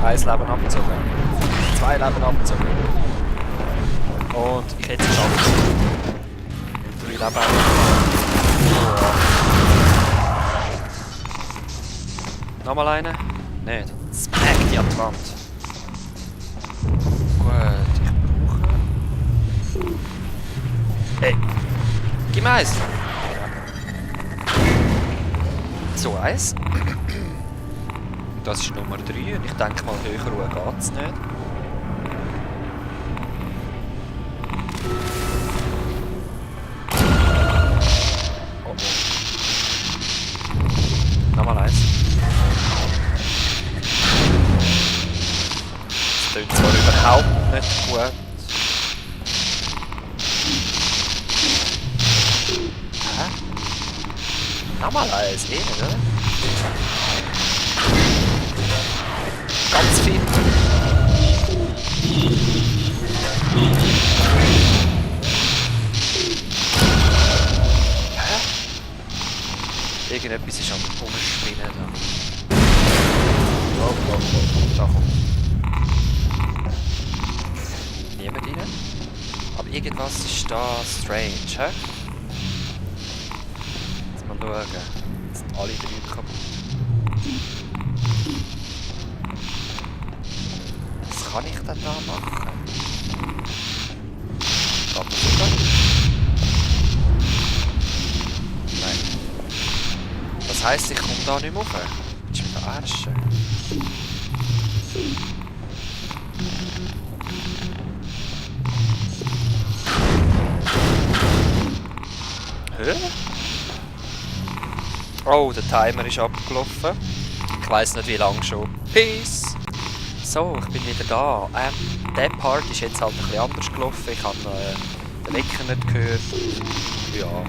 Eins Leben abgezogen. 2 Leben abgezogen. Und ich hätte es geschafft. 3 Leben. Oh. Nochmal einen? Nicht. Smack die an die Wand. Gut, ich brauche... Hey! Gib mir eins! So, eins. Das ist Nummer 3 und ich denke mal, höher Ruhe geht es nicht. Oh oh. Nochmal eins. Das klingt zwar überhaupt nicht gut. Hä? Nochmal eins, eh nicht, oder? Ganz viel. Hä? Irgendetwas ist am Umspinnen da. Oh, oh, oh. Da kommt. Niemand rein. Aber irgendwas ist da strange, hä? Jetzt mal schauen. Jetzt sind alle 3 kaputt. Was kann ich denn da machen? Geht das sogar? Nein. Das heisst, ich komme da nicht mehr rauf. Willst du mich verarschen? Hä? Oh, der Timer ist abgelaufen. Ich weiss nicht wie lange schon. Peace! So, ich bin wieder da. Der Part ist jetzt halt ein bisschen anders gelaufen. Ich habe den Wecker nicht gehört. Ja.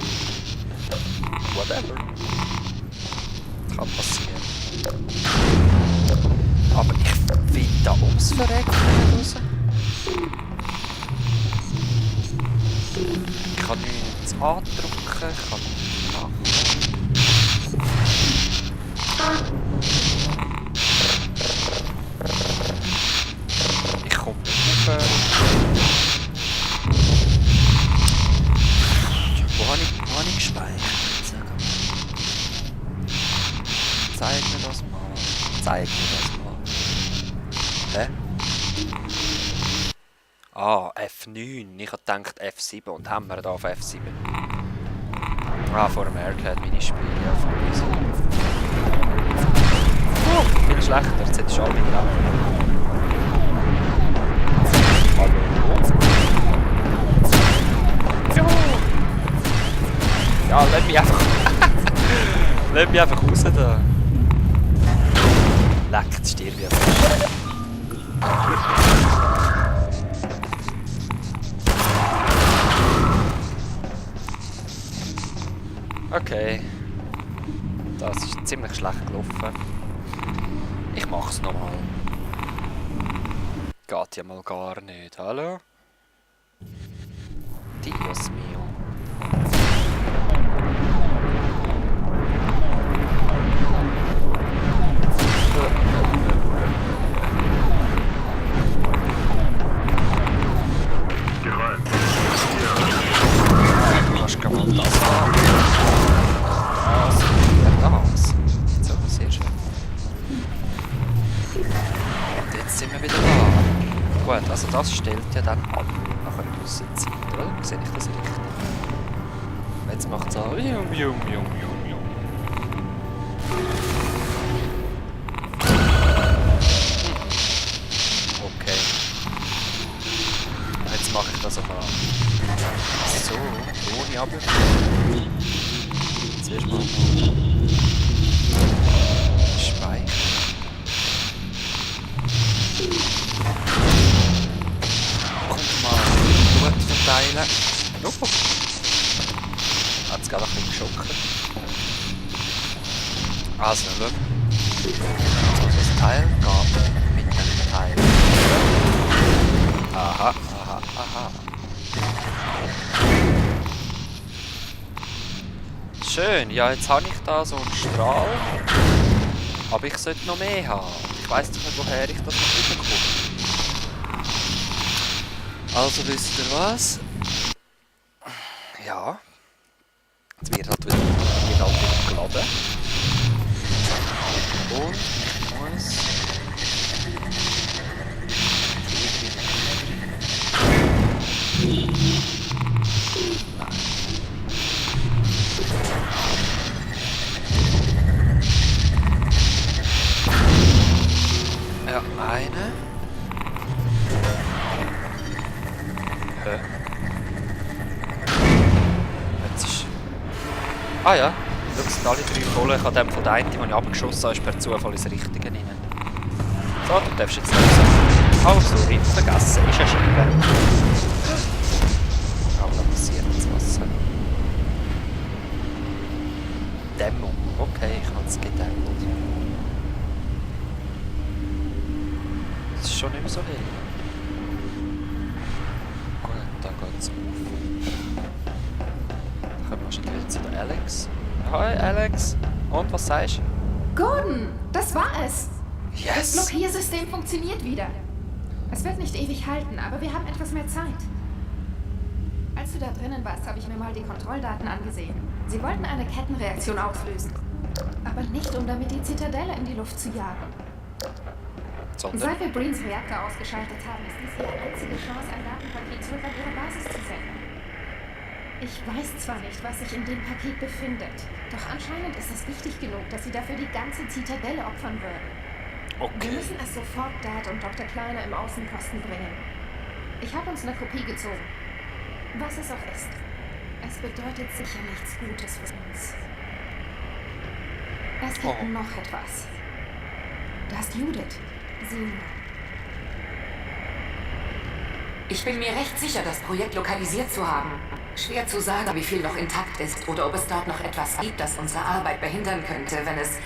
Whatever. Kann passieren. Aber ich finde da ums Verrecken raus. Ich kann nichts andrücken, ich kann nichts machen. Ich komme nicht rauf. Wo habe ich gespeichert? Zeig mir das mal. Zeig mir das mal. Hä? Ah, F9. Ich habe gedacht F7 und haben wir da auf F7. Ah, vor dem Arcade-Minispiel. Ja, voll easy. Viel schlechter. Jetzt hättest du alle mit Leben. Hallo. Ja, lass mich einfach... lass mich einfach raus da. Leckt, stirb ich einfach. Okay. Das ist ziemlich schlecht gelaufen. Ich mach's nochmal. Geht ja mal gar nicht. Hallo? Dios mio. Du kannst gar mal das haben. Das. So, sehr schön. Und jetzt sind wir wieder da. Gut, also das stellt ja dann ab nach einer gewissen Zeit, oder? Sehe ich das richtig? Jetzt macht es auch Okay. Jetzt mache ich das aber. So, ohne aber. Zuerst mal speichern. Und mal Blut verteilen. Oh. Hat es gerade ein bisschen geschockt. Also, schau. Jetzt muss das Teil gehen mit dem Teil. Aha, aha, aha. Schön, ja, jetzt habe ich da so einen Strahl. Aber ich sollte noch mehr haben. ich weiss doch nicht, woher ich das noch bekomme. Also wisst ihr was? Ja. Jetzt wird halt wieder geladen. Und ich muss... Ja, eine. Hä? Jetzt ist... Ah ja, schau, es sind alle 3 voll. Ich habe dem von der einen, den ich abgeschossen habe, ist per Zufall ins Richtige rein. So, du darfst jetzt nicht so. Oh, sorry, vergessen, ist ja schreiben. Aber da passiert jetzt was. Dämmung, okay, ich habe es gedämmt. Es ist schon nicht mehr so hell. Gut, da geht's auf. Dann kommen wir schon wieder zu der Alex. Hi Alex. Und, was sagst du? Gordon, das war es. Das Yes! Blockiersystem funktioniert wieder. Es wird nicht ewig halten, aber wir haben etwas mehr Zeit. Als du da drinnen warst, habe ich mir mal die Kontrolldaten angesehen. Sie wollten eine Kettenreaktion auslösen. Aber nicht, um damit die Zitadelle in die Luft zu jagen. Sondern? Seit wir Breens Reaktor ausgeschaltet haben, ist dies ihre einzige Chance, ein Datenpaket zurück an ihre Basis zu senden. Ich weiß zwar nicht, was sich in dem Paket befindet, doch anscheinend ist es wichtig genug, dass sie dafür die ganze Zitadelle opfern würden. Wir Okay. müssen es sofort Dad und Dr. Kleiner im Außenposten bringen. Ich habe uns eine Kopie gezogen. Was es auch ist. Es bedeutet sicher nichts Gutes für uns. Es gibt Oh. noch etwas. Da ist Judith. Sieh mal. Ich bin mir recht sicher, das Projekt lokalisiert zu haben. Schwer zu sagen, wie viel noch intakt ist oder ob es dort noch etwas gibt, das unsere Arbeit behindern könnte, wenn es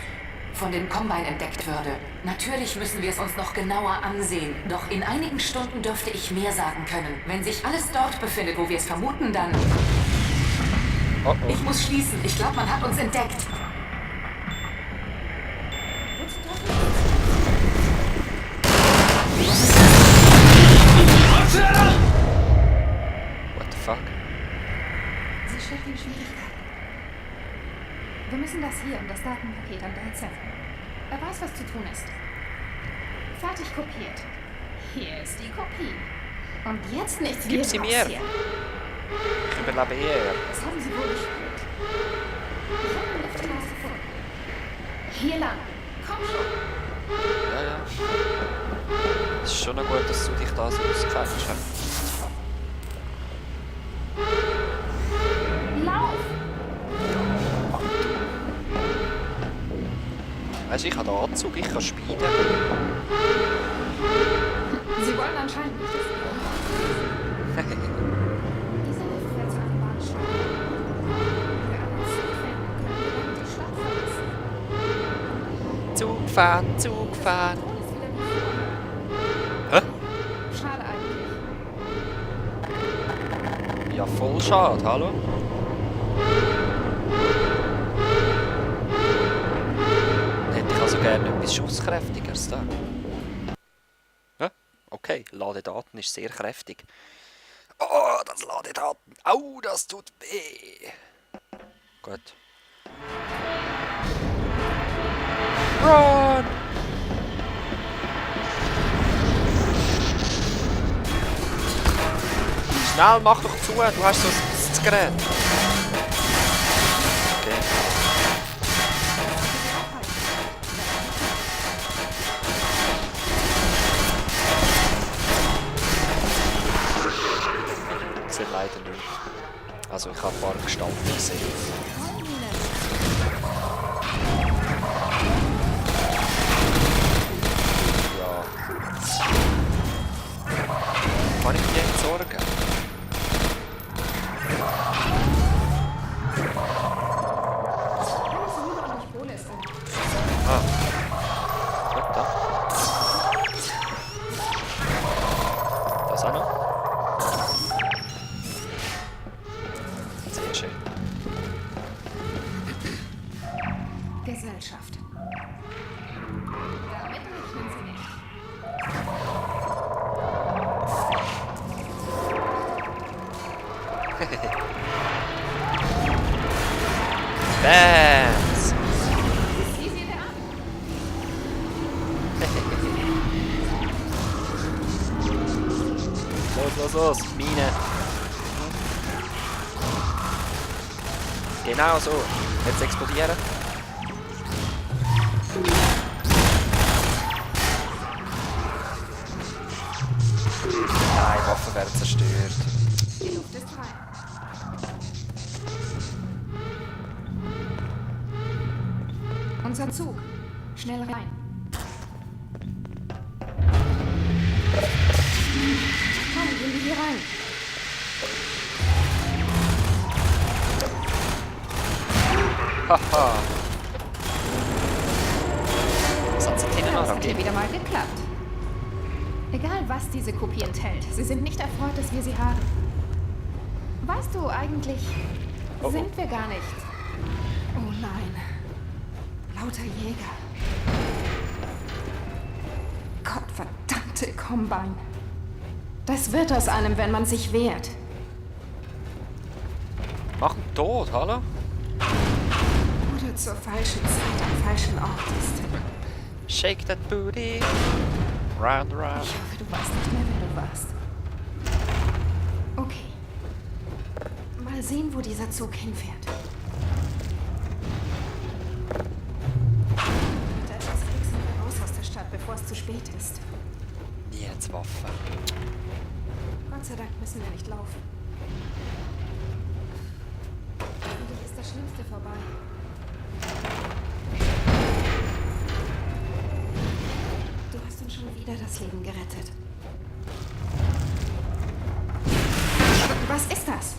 von den Combine entdeckt würde. Natürlich müssen wir es uns noch genauer ansehen, doch in einigen Stunden dürfte ich mehr sagen können. Wenn sich alles dort befindet, wo wir es vermuten, dann... Oh Ich oh. muss schließen. Ich glaube, man hat uns entdeckt. Wozu dürfen What the fuck? Sie steckt in Schwierigkeiten. Wir müssen das hier, um das Datenpaket an Dad senden. Er weiß, was zu tun ist. Fertig kopiert. Hier ist die Kopie. Und jetzt nichts Gib geht sie raus mir. hier. Ich überlebe eher. Das haben Sie wohl gespielt. Ich habe eine Luftglas gefunden. Hier lang. Komm schon. Ja, ja. Es ist schon noch gut, dass du dich da so auskennst. hä? Lauf! Weisst du, ich habe den Anzug, ich kann speeden. Sie wollen anscheinend nicht, dass wir Dieser Lift fährt zu einem Bahnsteig. Wenn wir einen Zug finden, können wir damit die Stadt verlassen. Zug fahren, Zug fahren. Ton ist wieder wie Hä? vorher. Schade eigentlich. Ja, voll schade, hallo? Hätte ich also gerne etwas Schusskräftigeres da. Hä? Okay, Ladedaten ist sehr kräftig. Oh, das Ladedaten. Au, das tut weh. Gut. Run! Schnell, mach doch zu, du hast so das Gerät. Okay. Ich sehe leider nicht. Also ich habe ein paar Gestalten gesehen. Ja. Kann ich dir entsorgen? Ah. Gut, da. Das auch noch. Sehr schön. Bams! Sieh sie dir an. Los! Mine! Genau so. Jetzt explodieren. Nein, Waffen werden zerstört. Die Luft ist frei. Unser Zug. Schnell rein. Komm, gehen wir hier rein. Haha. Was hat sie hinten noch Das hat hier angegeben? wieder mal geklappt. Egal, was diese Kopie enthält, sie sind nicht erfreut, dass wir sie haben. Weißt du, eigentlich Oh. sind wir gar nicht. Oh nein. Lauter Jäger. Gottverdammte Combine. Das wird aus einem, wenn man sich wehrt. Machen tot, hallo? Oder zur falschen Zeit am falschen Ort ist. Shake that booty. Round, round. Ich hoffe, du weißt nicht mehr, wer du warst. Okay. Mal sehen, wo dieser Zug hinfährt. Mit etwas Glück sind wir raus aus der Stadt, bevor es zu spät ist. Jetzt Waffen. Gott sei Dank müssen wir nicht laufen. Hoffentlich ist das Schlimmste vorbei. Du hast uns schon wieder das Leben gerettet. Was ist das?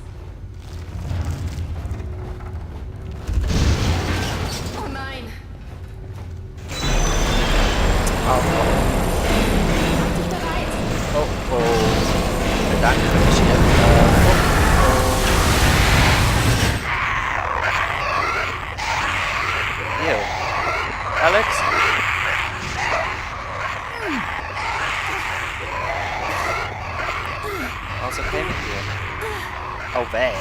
Oh nein! Mach dich bereit! Oh oh. Bedanke mich hier. Yo. Alex? Alles okay mit dir? Oh, weg.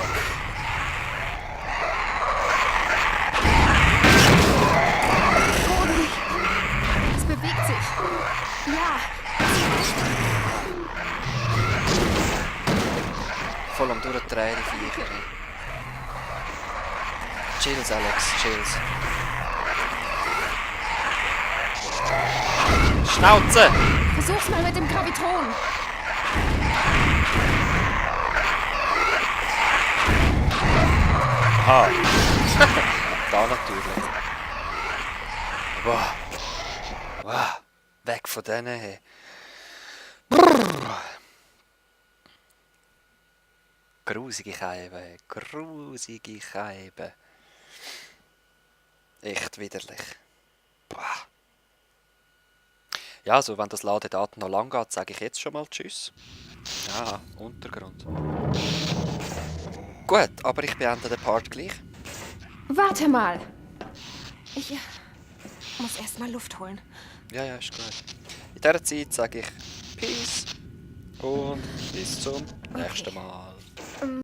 Boden! Es bewegt sich! Ja! Voll am Durchdrehen, die Viecher. Chills, Alex, chills. Schnauze! Versuch's mal mit dem Gravitron! Aha. Da natürlich. Wow. Wow. Weg von denen. Hey. Brrr. Grusige Scheibe. Grusige Scheibe. Echt widerlich. Boah. Ja, also wenn das Ladedaten noch lang geht, sage ich jetzt schon mal Tschüss. Ja, Untergrund. Gut, aber ich beende den Part gleich. Warte mal! Ich muss erst mal Luft holen. Ja, ist gut. In dieser Zeit sage ich Peace und bis zum nächsten Mal.